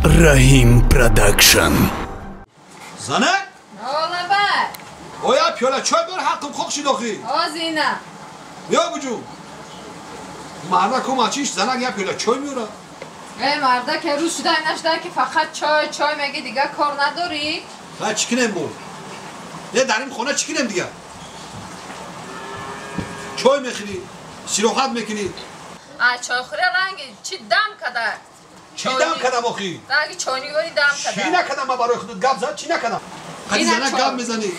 Раҳим Продакшн. Зана? Олаба. Оя пиёла чой бор ҳаққим хоқ шид охи. Озина. Ё буҷу. Мардак чиш занак я пиёла чой меёра. Э мардак рӯз шуда нашуда ки фақат чой чой меги дига кор надорӣ? Ҳа чӣ кинем бо? Не дар ин хона чӣ кинем дига? Чой мехӯрӣ, сироҳат мекунӣ. А чойхӯрӣ ранги чӣ дам када? Чӣ дам кадам охи? Ранги чойнигори дам када. Чӣ накадам ман барои худат гап зад, чӣ накадам? Қади занак гап мезанӣ.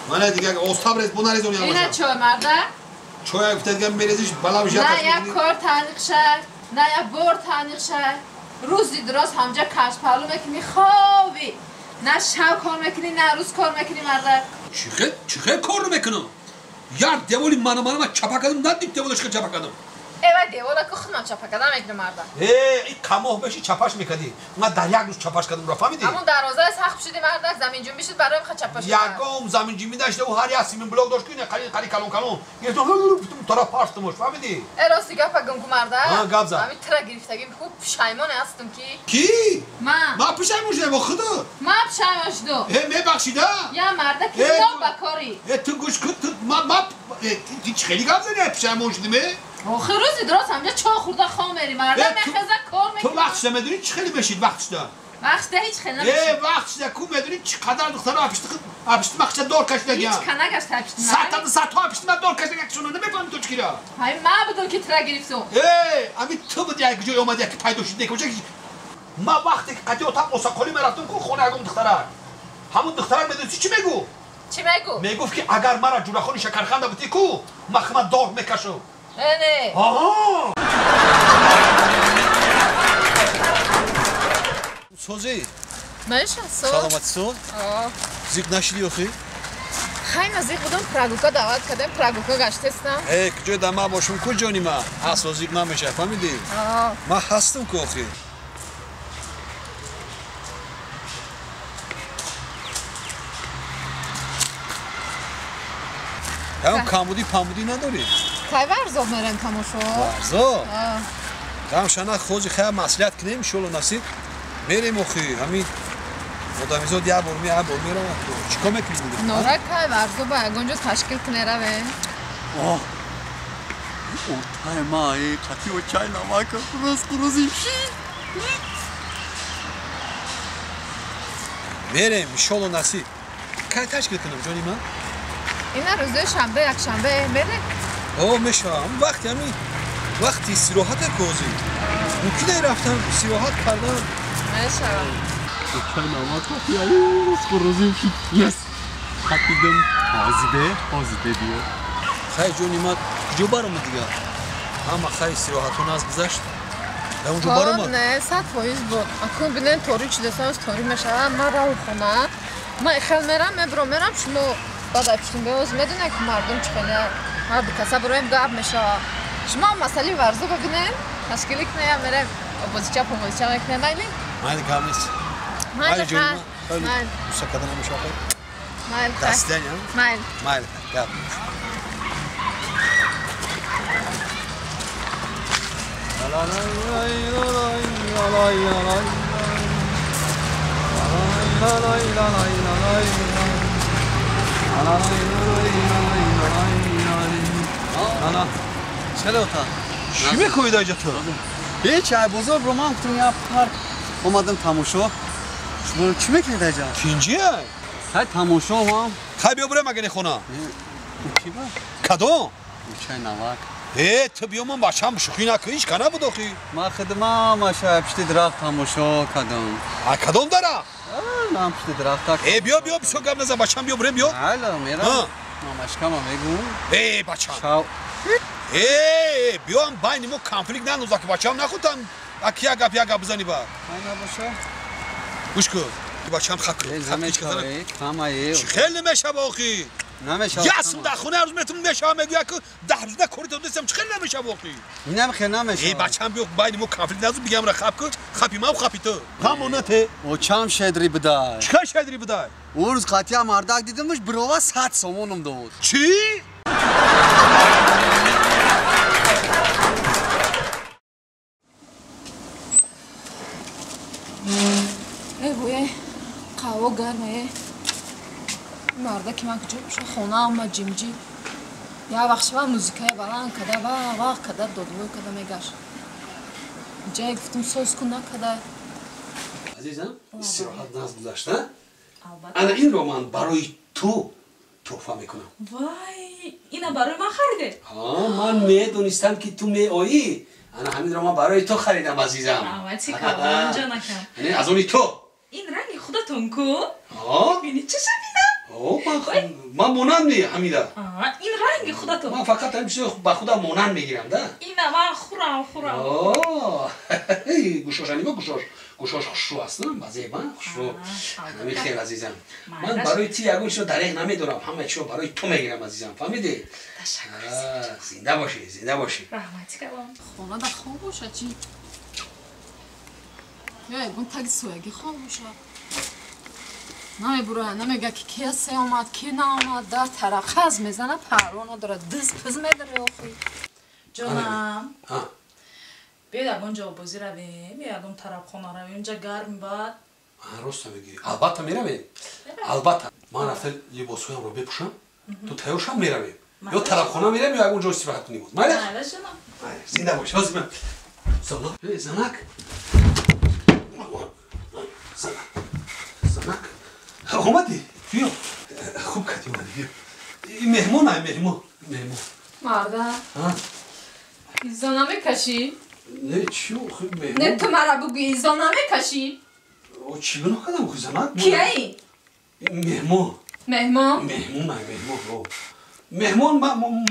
Мана дига остаб рез, бо нарезони ҳамаша. Ина чой марда? Чой гуфта дига мерезиш, балам жата. На як кор таниқ шад, на як бор таниқ шад. Рӯзи дуроз ҳамҷа кашпаҳлу мекунӣ, хобӣ. На шаб кор мекунӣ, на рӯз кор мекунӣ марда. Чӣ хел кор мекунам? Як деволи мана мана ман чапа кардам, надид деволаш хел чапа кардам. Эва девола ку худман чапа кардам мекунам марда. Э, ин камоҳ беши чапаш мекардӣ. Ман дар як рӯз чапаш кардам, ро фаҳмидӣ? Ҳамон дарвозаи сахт шуди мардак, заминҷунбӣ шуд, барои меха чапа шуд. Ягон заминҷунбӣ нашуда, ӯ ҳар як симин блок дошт ку ина қали қали калон калон. Гирифтам тараф партумош, фаҳмидӣ? Э рости гапа гум ку марда. Ҳа, гап зад. Ҳамин тира гирифтагим ку пушаймоне ҳастам ки. Кӣ? Ман. Ман пушаймон шудам, бо худо. Ман пушаймон шудам. Э, мебахшида? Я марда ки но ба корӣ. Э, ту гӯш кун, ту ма ма ту чӣ хеле гап задӣ, пушаймон шудим, э? Охир рӯзи дуроз ҳамҷа чой хӯрда хом мери марда мехеза кор мекунӣ. Ту вақт шуда медонӣ чӣ хеле мешид вақт шуда? Вақт шуда ҳеҷ хеле намешид. Э вақт шуда ку медонӣ чӣ қадар духтаро апишти махча дор кашидагиам. Ҳеҷ канагашта апишти. Садта садҳо апишти ман дор кашида якшуно намефаҳмӣ ту чӣ кира. Ҳамин ман будам ки тира гирифтум. Э ами ту буди як ҷой омади яки пайдо шуд некоша. Ман вақте ки қати отам осақолӣ мерафтам ку хона ягон духтарак. Ҳамон духтарак медонисти чӣ мегӯ? Чӣ мегӯ? Мегуфт ки агар мара ҷурахони шакарханда бутӣ ку махма дор мекашам. Не. Ага. Созӣ? Меша, соз. Саломатӣ соз? Аа. Зиқ нашидӣ охи? Хай назиқ будам, прогулка даъват кардем, прогулка гаштестам. Э, куҷо да ман бошум, ку ҷони ман? Асо зиқ намеша, фаҳмидӣ? Аа. Ман ҳастам ку охи. Ям камбудӣ памбудӣ надорӣ? Кай варзоб мерем тамошо? Варзоб? Ғамшана хози хая маслиҳат кунем, иншолло насиб. Мерем охи, ҳамин одамизод як бор як бор меравад. Чӣ кор мекунем дига? Нора кай варзоба ягон ҷо ташкил куне равем? Оҳ! Ортаи ма қатио чай намака рӯз рӯзи ши. Мерем, иншолло насиб. Кай ташкил кунем, ҷони ман? Ина рӯзои шанбе, якшанбе мерем? О, мешавам. Вақти ҳамин вақти истироҳате козӣ. Мумкин е рафтан истироҳат кардан? Мешавам. Чай намака рӯз рӯзи ши. Yes. Хатидам. Ҳозиде, ҳозиде биё. Хай ҷони ман, куҷо баромад дига? Ҳама хай истироҳатон аз гузашт. Дар он ҷо баромад? Не, 100% буд. Акун бинен торик шудасан, торик мешавад. Ман раву хона. Ман ихел мерам, мебурам, мерам шумо баъд айпуштум беоз медонед ки мардум чӣ хеле ҳар ду каса буроем гап мешавад. Шумо масъалаи варзо бибинед, ташкилӣ кунем, мерем бозича помозича мекунем, майли? Майли, гап нест. Майли, ҷони ман. Майли. Уса карда намешавад хай? Майли. До свидания. Майли. Майли, гап нест. Чалота. Чӣ мекунӣ дар инҷа ту? Ҳеҷ, ай бозор бро ман гуфтам як парк омадам тамошо. Шумо чӣ мекунед дар инҷа? Тинҷия? Хай тамошо омам. Хай биё бурем агар хона. Чӣ ба? Кадом? Чай навак. Э, ту биё ман бачам шӯхӣ накун, ҳеҷ ка набуд охи. Ман хидмам аша пишти дарахт тамошо кардам. А кадом дарахт? Ман пишти дарахта. Э, биё биё бисёр гап назан, бачам биё бурем биё. Ҳало мерам. Мамашкама мегӯм. Э, бачам. Э, биёам байни мо конфликт наноза ки бачам нахудтам аки як гап як гап бизанӣ ба. Ай набоша. Гӯш кун, бачам хак кун. Чӣ хел намешава охи? Намешава. Ясм дар хона рӯз метум мешава мегӯяд ки 10 рӯза кори то дестам чӣ хел намешава охи? Инам хел намешава. Э, бачам биё байни мо конфликт назу бигам ра хап кун, хапи ман хапи ту. Ҳамонате. Очам шедри бидай. Чӣ хел шедри бидай? Ӯ рӯз қатъия мардак дидамш бирова 100 сомонам дод. Чӣ? Эй вой, қаҳва гарма. Марда ки ман куҷо боша, хона омад ҷимҷим. Я вақт шава музикаи баланд када, ва вақт када додвой када мегашт. Ҷае гуфтум соз кун накада. Азизам, истироҳат наз гузашта? Ана инро ман барои ту туҳфа мекунам. Вай, ина барои ман хариде? Ҳа, ман медонистам ки ту меоӣ. Ана ҳаминро ман барои ту харидам, азизам. Раҳмати калон, ҷонакам. Аз они ту. Ин ранги худатон ку? Ҳа? Бини чиша бинам? Ман монанд ҳамида. Ин ранги худатон. Ман фақат ҳамин чизо ба худам монанд мегирам, да? Ина ман хӯрам, хӯрам. Гӯшоша нигоҳ, гӯшош. Гӯшош хушрӯ аст, базеба, хушрӯ. Ҳамин хел, азизам. Ман барои ти ягон чизо дареғ намедорам, ҳама чизо барои ту мегирам, азизам. Фаҳмидӣ? Ташаккур. Зинда бошӣ, зинда бошӣ. Раҳмати калон. Хона да хоб боша чӣ? Ё ягон таги соягӣ хоб боша. Намебурояд, намега ки ки се омад, ки наомад, дар тарақаз мезана, парво надорад, диз пиз медаре охи. Ҷонам. Биёед ягон ҷо бозӣ равем, ё ягон тарабхона равем, инҷа гарм бад. Рост мегӯӣ. Албатта меравем. Албатта. Ман рафта либосҳоямро бепӯшам, ту тайёр шам меравем. Ё тарабхона меравем, ё ягон ҷо истироҳат кунем. Майла? Майла, ҷонам. Зинда бош. Ҳозир ман. Салом. Занак. Занак. Омадӣ? Биё. Хуб кардӣ омадӣ, биё. Меҳмон ай, меҳмон. Меҳмон. Марда. Изо намекашӣ? Не, чӣ охи меҳмон? Не, ту мара бугӯ, изо намекашӣ? Чӣ гуноҳ кардам охи занак? Кияи? Меҳмон. Меҳмон? Меҳмон ай, меҳмон. Меҳмон,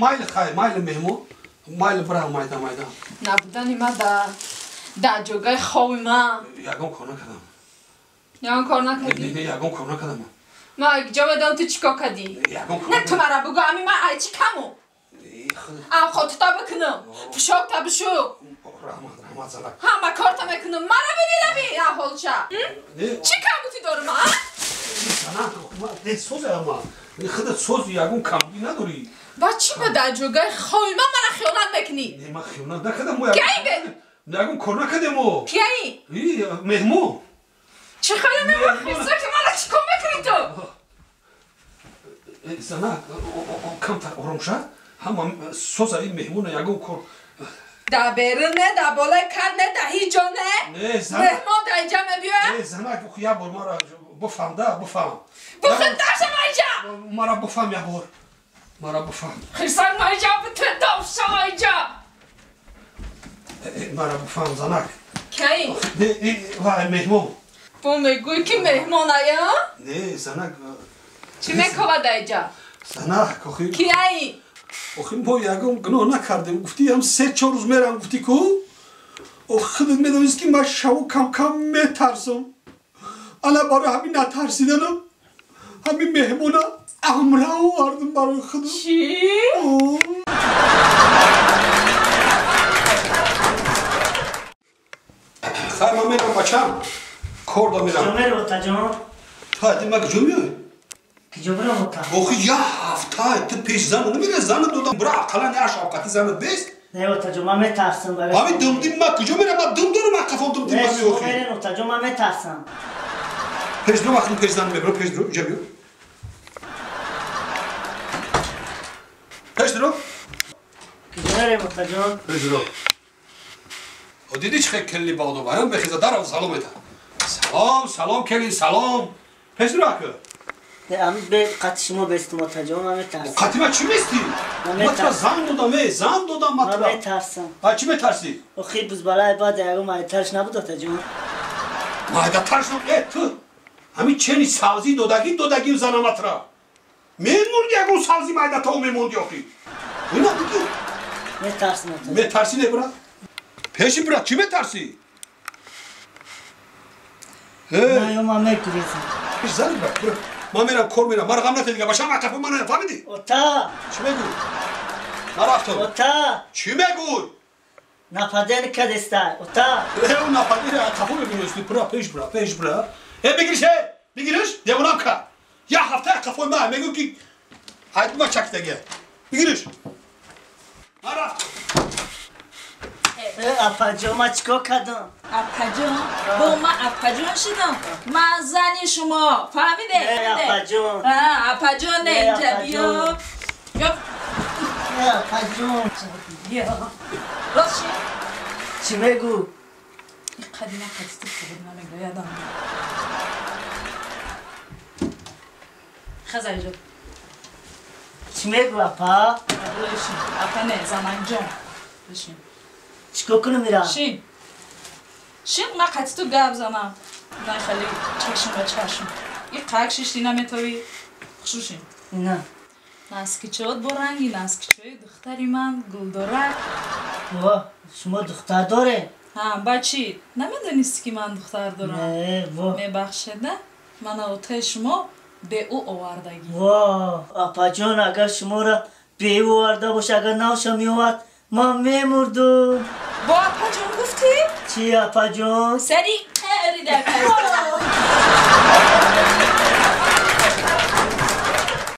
майл хай, майл меҳмон. Майл бирав, майда, майда. Набудани ма дар ҷойгоҳи хоби ман. Ягон кор накардам. Ягон кор накардӣ? Не, ягон кор накардам. Ман ҷо медонам ту чӣ кор кардӣ? Не, ту мара бугӯ, ами ман ай чӣ каму? Авқотта бикунам, пӯшокта бишу. Раҳмат, раҳмат, занак. Ҳама корта мекунам, мара бини наби аҳолша. Чӣ камбудӣ дорам, а? Занак, не созе ама. Худат сози ягон камбудӣ надорӣ. Ва чӣ ба дар ҷойгоҳи хоби ман мара хиёнат мекунӣ? Не, ман хиёнат накардам. Кияи бе? Ягон кор накардем мо. Кияи? Меҳмон. Чӣ хеле меҳмон? Хисо ки мара чӣ кор мекунӣ ту? Занак, камтар ором шав. Ҳама соза ин меҳмона ягон кор. Дар берун не, дар болои кар не, дар ҳеҷ ҷо не. Меҳмон дар инҷа мебиёяд? Не, занак, як бор мара буфаҳм, да, буфаҳм. Бухин даша ма инҷа! Мара буфаҳм як бор. Мара буфаҳм. Хирсак ма инҷа, бутун ма инҷа. Мара буфаҳм, занак. Кай? Не, вай меҳмон. Бо мегӯӣ ки меҳмон ая? Не, занак. Чӣ мекова дар инҷа? Занак, охи. Кияи? Охи мо ягон гуноҳ накардем. Гуфтӣ ҳам 3-4 рӯз мерам, гуфтӣ ку? Охи худат медонист ки ман шаву кам-кам метарсам. Ана барои ҳамин натарсиданам ҳамин меҳмона амра овардам барои худам. Чӣ? Хайр, ман мерам, бачам. Кор да мерам. Куҷо мерӣ, отаҷон? Ту айди ма куҷо меоӣ? Куҷо бирам, ота? Охи як ҳафта ту пеш занат намера, занат додам. Бира ақаллан як шавқати занат бест. Не, отаҷон, ман метарсам. Ҳамин думдим ма куҷо мерам? Ман дум дорам, ман қафом думдим ма меохи. Не, шумо отаҷон, ман метарсам. Пеш дуру, вақти пеш занат мебарам, пеш дуру, инҷа биё. Пеш дуру. Куҷо мерем, отаҷон? Пеш дуру. Дидӣ чӣ хел келли бағдо баям бехеза дарав салом ета. Салом, салом келин, салом. Пеш дуру ака. Не, қати шумо бестум, отаҷон, ман метарсам. Қати ма чӣ местӣ? Ман тура зан додам, э, зан додам ман тура. Ман метарсам. А чӣ метарсӣ? Охи бузбалаи баъд ягон майдатарш набуд, отаҷон. Майдатарш набуд? Э, ту ҳамин чени савзӣ додагӣ, додагӣ занама тура. Мемурди ягон савзӣ майдатао мемонди охи. Ина бигир. Метарсам, отаҷон. Метарсӣ не, бира? Пеши бира, чӣ метарсӣ? Не, ё ман мегурезам. Пеш зани бира, бира. Ман мерам, кор мерам. Мара ғам натед дига, бачам ақафо мана, фаҳмидӣ? Ота! Чӣ мегӯй? Ман рафтам. Ота! Чӣ мегӯй? Нападени кадеста, ота! Э, ӯ нападени ақафо мебинӣ, бира, пеш бира, пеш бира. Э, бигириш, э, бигириш, девонам ка. Як ҳафта ақафои ман мегӯй ки айд ма чакидага. Бигириш. Ман рафтам. Апаҷон, ман чикор кардам? Апаҷон? Бо ман апаҷон шидам? Ман зани шумо, фаҳмиде? Апаҷон. Апаҷон, не, инҷа биё. Апаҷон. Биё. Рост ши? Чӣ мегӯ? Ин қадима қадисти фуғуд намегӯ, ядам. Хазариҷо. Чӣ мегӯ, апа? Бишин. Апа не, заманҷон. Бишин. Чикор кунам ира? Шин. Шин, ман қати ту гап занам. На хеле чашм ба чашм. И қак шишти наметавӣ. Хушу шин. На. Наскичот бо ранги наскичои духтари ман гулдорак. Во, шумо духтар доре? Ҳа, ба чӣ? Намедонисти ки ман духтар дорам? Не, во. Мебахшед, на? Мана отаи шумо бе ӯ овардагӣ. Во, апаҷон, агар шуморо бе ӯ оварда боша, агар навша меовард, ман мемурдум. Бо апаҷон гуфтӣ? Чӣ апаҷон? Сари қарида